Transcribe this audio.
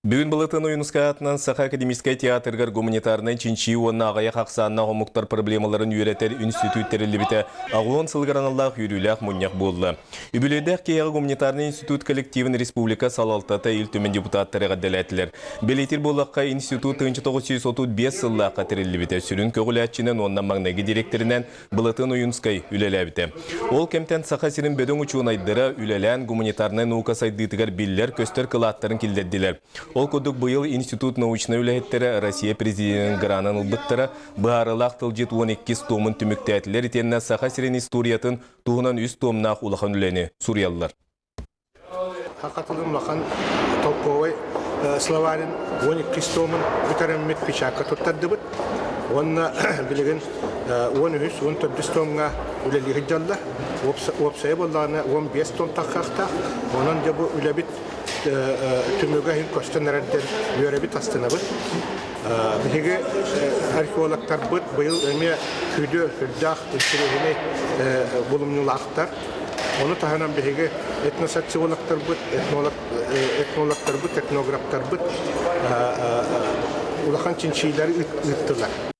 Бүгүн Былатыан Ойуунускай аатынан Саха академическай театрыгар гуманитарнай чинчийии уонна аҕыйах ахсааннаах омуктар проблемаларын үөрэтэр институт тэриллибитэ аҕыс сылыгар аналлаах үөрүүлээх мунньах буолла. Үбүлүөйдээх киэһэҕэ гуманитарнай институт коллективын республика салалтата, Ил Түмэн депутаттара эҕэрдэлээтилэр. Бэлиэтиир буоллахха, институт 1935 сыллаахха тэриллибитэ. Сүрүн көҕүлээччинэн уонна маҥнайгы дириэктэринэн Былатыан Ойуунскай үлэлээбитэ. Ол кэмтэн Саха сирин бөдөҥ учуонайдара үлэлээн гуманитарнай наука сайдыытыгар биллэр-көстөр кылааттарын киллэрдилэр. Ол курдук быйыл институт научнай үлэһиттэрэ Россия президенин гранын ылбыттара, быһаарыылаах тылдьыт 12 томун түмүктээтилэр итиэннэ Саха сирин историятын туһунан үс томнаах улахан үлэни суруйаллар. Саха тылын улахан толковай словарин 12 томун бүтэрэммит печатка туттардыбыт. Уонна билигин 13, 14 томҥа үлэлии сылдьаллар. Уопсайа буоллаҕына 15 том таххахтаах. Онон дьэ бу үлэбит түмүгэ иһин көстөн эрэрдэн үөрэбит, астынабыт. Биһиги археологтарбыт быйыл эмиэ күдү сүрдээх интэриэһинэй булумньулаахтар. Ону таһынан биһиги этносоциологтарбыт, этнологтарбыт, этнографтарбыт улахан чинчийиилэри ыыттылар.